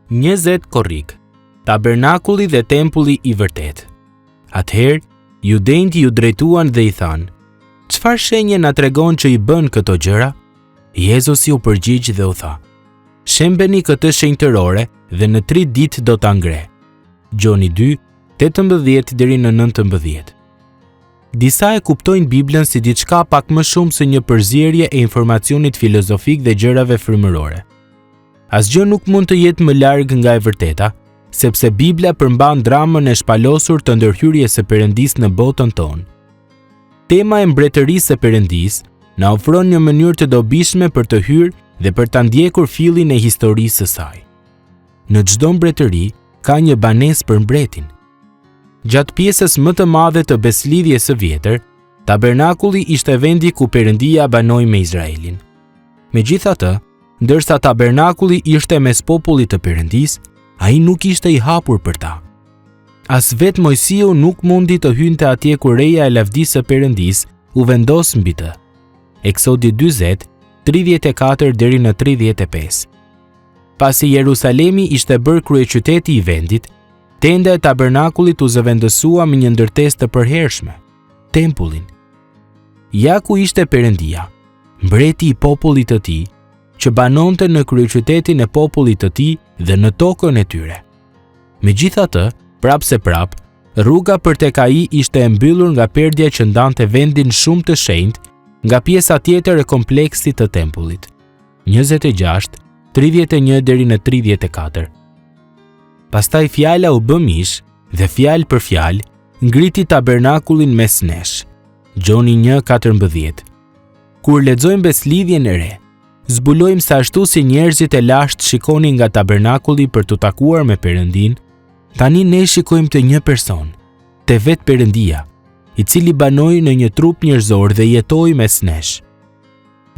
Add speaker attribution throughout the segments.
Speaker 1: 20 korrik. Tabernakulli dhe tempulli i vërtetë. Atëherë, judenjtë iu drejtuan dhe i thanë: Çfarë shenje na tregon që i bën këto gjëra? Jezusi u përgjigj dhe u tha: Shembeni këtë shenjtërore dhe në tri ditë do ta ngre. Gjoni 2, 18 deri në 19. Disa e kuptojnë Biblën si diçka pak më shumë se një përzierje e informacionit filozofik dhe gjërave frymërore. Asgjë nuk mund të jetë më larg nga e vërteta, sepse Bibla përmban dramën e shpalosur të ndërhyrjes së Perëndisë në botën tonë. Tema e mbretërisë së Perëndisë na ofron një mënyrë të dobishme për të hyrë dhe për ta ndjekur fillin e historisë së saj. Në çdo mbretëri ka një banesë për mbretin. Gjatë pjesës më të madhe të Besëlidhjes së Vjetër, tabernakulli ishte vendi ku Perëndia banoi me Izraelin. Megjithatë, ndërsa tabernakulli ishte mes popullit të Perëndisë, ai nuk ishte i hapur për ta. As vetë Moisiu nuk mundi të hynte atje kur reja e lavdisë së Perëndisë u vendos mbi të. Eksodi 40, 34 deri në 35. Pasi Jerusalemi ishte bërë kryeqyteti i vendit, tenda e tabernakullit u zëvendësua me një ndërtesë të përhershme, tempullin. Ja ku ishte Perëndia, mbreti i popullit të tij, që banonte në kryeqytetin e popullit të tij dhe në tokën e tyre. Megjithatë, prapëseprapë, rruga për tek ai ishte e mbyllur nga perdja që ndante vendin shumë të shenjtë nga pjesa tjetër e kompleksit të tempullit. 26, 31 deri në 34. Pastaj fjala u bë mish dhe fjalë për fjalë ngriti tabernakullin mes nesh. Gjoni 1:14. Kur lexojmë Besëlidhjen e Re, zbulojmë se ashtu si njerëzit e lashtë shikonin nga tabernakulli për t'u takuar me Perëndinë, tani ne shikojmë te një person, te vetë Perëndia, i cili banoi në një trup njerëzor dhe jetoi mes nesh.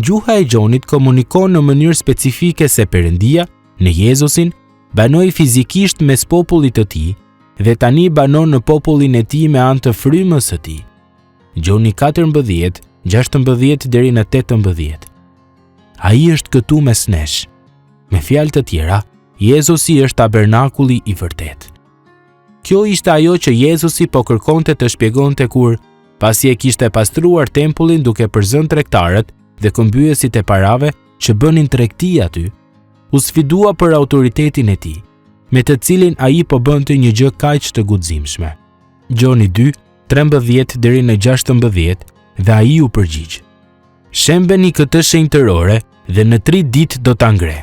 Speaker 1: Gjuha e Gjonit komunikon në mënyrë specifike se Perëndia, në Jezusin, banoi fizikisht mes popullit të tij dhe tani banon në popullin e tij me anë të frymës së tij. Gjoni 14, 16 deri në 18. Ai është këtu mes nesh. Me fjalë të tjera, Jezusi është tabernakulli i vërtetë. Kjo ishte ajo që Jezusi po kërkonte të shpjegonte kur, pasi e kishte pastruar tempullin duke përzënë tregtarët dhe këmbyesit e parave që bënin tregti aty, u sfidua për autoritetin e tij, me të cilin ai po bënte një gjë kaq të guximshme. Gjoni 2, 13 deri në 16 dhe ai u përgjigj. Shembeni këtë shenjtërore dhe në tri ditë do ta ngre.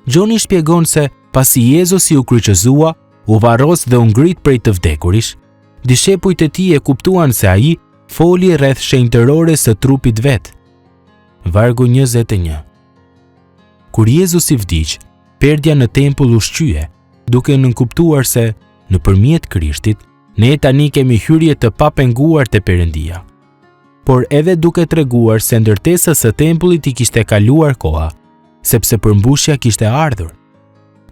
Speaker 1: Gjoni shpjegon se pasi Jezusi u kryqëzua, u varros dhe u ngrit prej të vdekurish, dishepujt e tij e kuptuan se ai foli rreth shenjtërores së trupit vet. Vargu 21. Kur Jezusi vdiq, perdja në tempull u shqye, duke nënkuptuar se nëpërmjet Krishtit Ne tani kemi hyrje të papenguar te Perëndia. Por edhe duke treguar se ndërtesës së tempullit i kishte kaluar koha, sepse përmbushja kishte ardhur.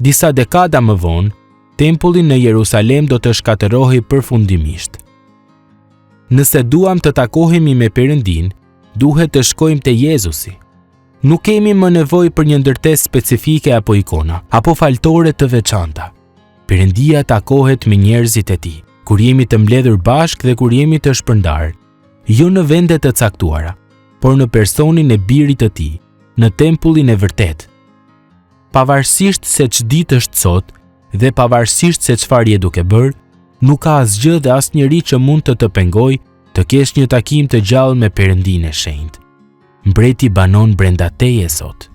Speaker 1: Disa dekada më vonë, tempulli në Jerusalem do të shkatërrohej përfundimisht. Nëse duam të takohemi me Perëndinë, duhet të shkojmë te Jezusi. Nuk kemi më nevojë për një ndërtesë specifike apo ikona, apo faltore të veçanta. Perëndia takohet me njerëzit e tij, kur jemi të mbledhur bashkë dhe kur jemi të shpërndarë, jo në vende të caktuara, por në personin e birit të tij, në tempullin e vërtetë. Pavarësisht se ç'ditë është sot dhe pavarësisht se çfarë je duke bërë, nuk ka asgjë dhe asnjeri që mund të të pengojë të kesh një takim të gjallë me Perëndinë e Shenjtë. Mbreti banon brenda teje sot.